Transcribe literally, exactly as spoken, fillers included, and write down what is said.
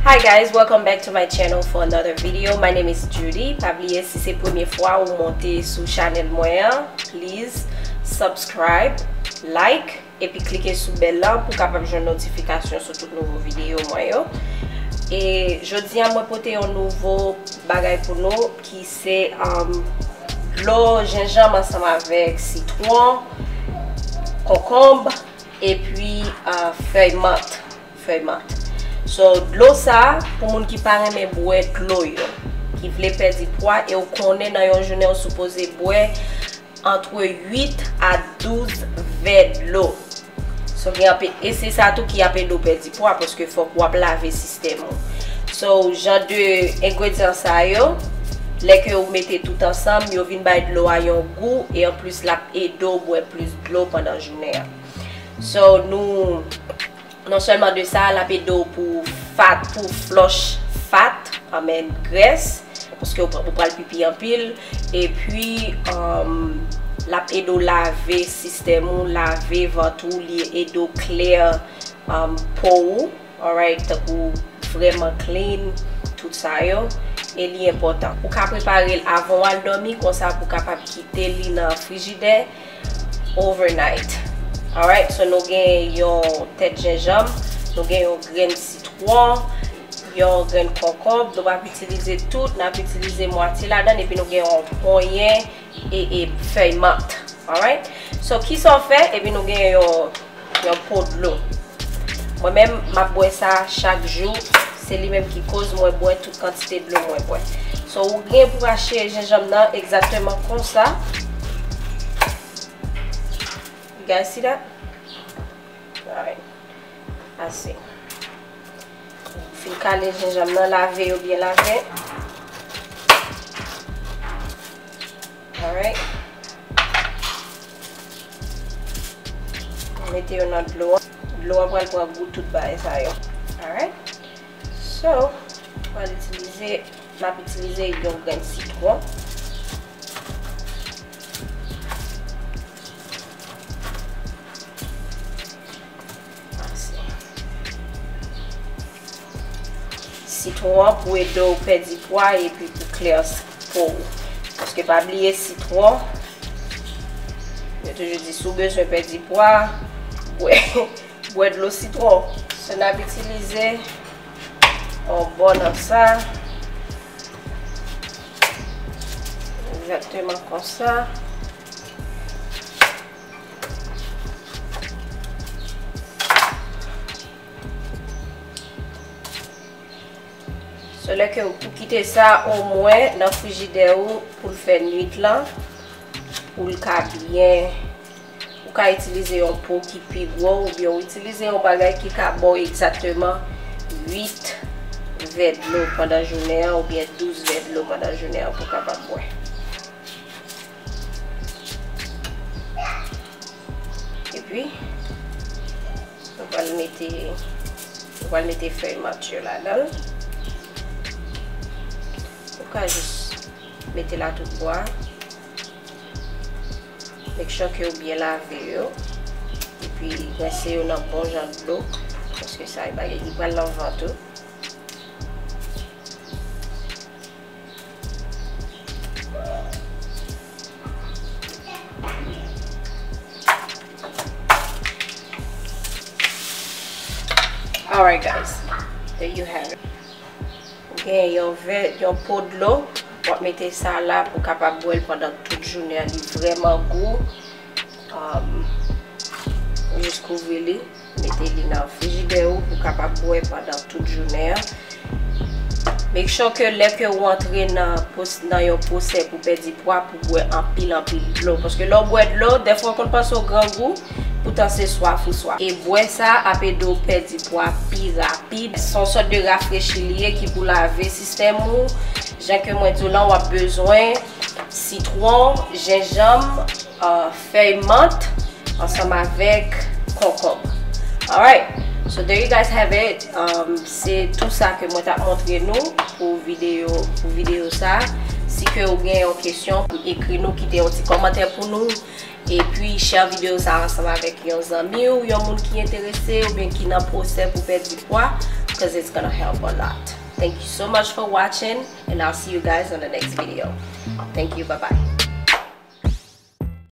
Hi guys, welcome back to my channel for another video. My name is Judy. Pa bliye, si se premye fwa ou monte sou chanèl mwen an, please subscribe, like, epi klike sou bèl lan pou w kapab jwenn notifikasyon sou tout nouvo videyo mwen yo. E jodi a, mwen pote yon nouvo bagay pou nou ki se, um, dlo jenjanm ansanm avèk sitwon, konkonb, epi, uh, fèy mant. Fèy mant. So, dlo sa a, pou moun ki pa renmen bwè dlo yo, ki vle pèdi pwa, e w konnen nan yon jounen ou sipoze bwè antre uit a douz vè dlo. So, gen anpe, e se sa tou ki ap ede w pèdi pwa, paske fòk w ap lave sistèm ou. So, jan de engredyan sa yo, lè ke ou mete tout ansanm, yo vin bay dlo a yon gou, e anplis, l ap ede w bwè plis dlo pandan jounen an. So, nou, non sèlman de sa, l ap ede w pou fat, pou flòch fat, anmèn grès, paske ou, ou pral pipi anpil. Epi, um, l ap ede w lave sistèm ou, lave vant ou, li ede w klè, um, po ou, alright, tankou vrèman clean, tout sa yo, e li enpòtan. Ou ka prepare l avan w al dòmi, konsa pou w kapab kite li nan frijidè overnight. Alright, so nou gen yon tèt jenjanm, nou gen yon grenn sitwon, yon grenn konkonb, nou p ap itilize tout, n ap itilize mwatye ladan, epi nou gen yon ponyen e, e fèy mant. Alright? So, kisa w fè? Epi nou gen yon, yon po dlo. Mwen menm, m ap bwè sa chak jou. Se li menm ki koz mwen bwè tout kantite dlo mwen bwè. So, ou gen pou achte jenjanm nan egzakteman konsa. You guys see that? Alright. Ase. Fin kale jenjanm nan, lave yo byen lave. Alright. Mete yo nan dlo a. Dlo a pral pran gou tout bagay sa yo. Alright. So, pral itilize, m ap itilize yon grenn sitwon. Sitwon an pou ede w pèdi pwa epi pou klè po ou. Paske pa bliye sitwon, yo toujou di si w bezwen pèdi pwa, bwè, bwè dlo sitwon. So, n ap itilize yon bò nan sa. Egzakteman konsa. So, lè ke ou kite sa omwen nan frijidè ou pou l fè nwit lan, pou l ka byen, ou ka itilize yon po ki pi gwo, oubyen ou itilize yon bagay ki ka ba w egzakteman uit vè dlo pandan jounen an, oubyen douz vè dlo pandan jounen an pou w kapab bwè. Epi, nou pral mete, nou pral mete fèy mant yo ladan l. Ou ka jis mete l a tout bwa. Make sure ke ou byen lave yo. Epi, rense yo nan bon jan dlo. Paske sa, e bagay ki pral nan vant ou. Alright, guys, there you have it. Ou gen yon vè, yon po dlo, w ap mete sa la pou w kapab bwè l pandan tout jounen an. Li vrèman gou. Um, ou jis kouvri li, mete li nan frijidè ou pou w kapab bwè pandan tout jounen an. Make sure ke lè ke ou antre nan pwos-, nan yon pwosè pou pèdi pwa, pou bwè anpil, anpil dlo. Paske lè w bwè dlo, dèfwa w konn panse w grangou, poutan se swaf ou swaf. E bwè sa ap ede w pèdi pwa pi rapid. Se yon sòt de rafrechi li ye ki pou lave sistèm ou. Jan ke mwen di w lan, w ap bezwen sitwon, jenjanm, uh, fèy mant ansanm avèk konkonb. Alright. So there you guys have it. Um, se tou sa ke mwen t ap montre nou pou videyo, pou videyo sa. Si ke ou gen yon kesyon, ekri nou, kite yon ti kòmantè pou nou. Epi, share videyo sa ansanm avèk yon zanmi w, yon moun ki enterese oubyen ki nan pwosè pou pèdi pwa. because it's gonna help a lot. Thank you so much for watching, and I'll see you guys on the next video. Thank you, bye bye.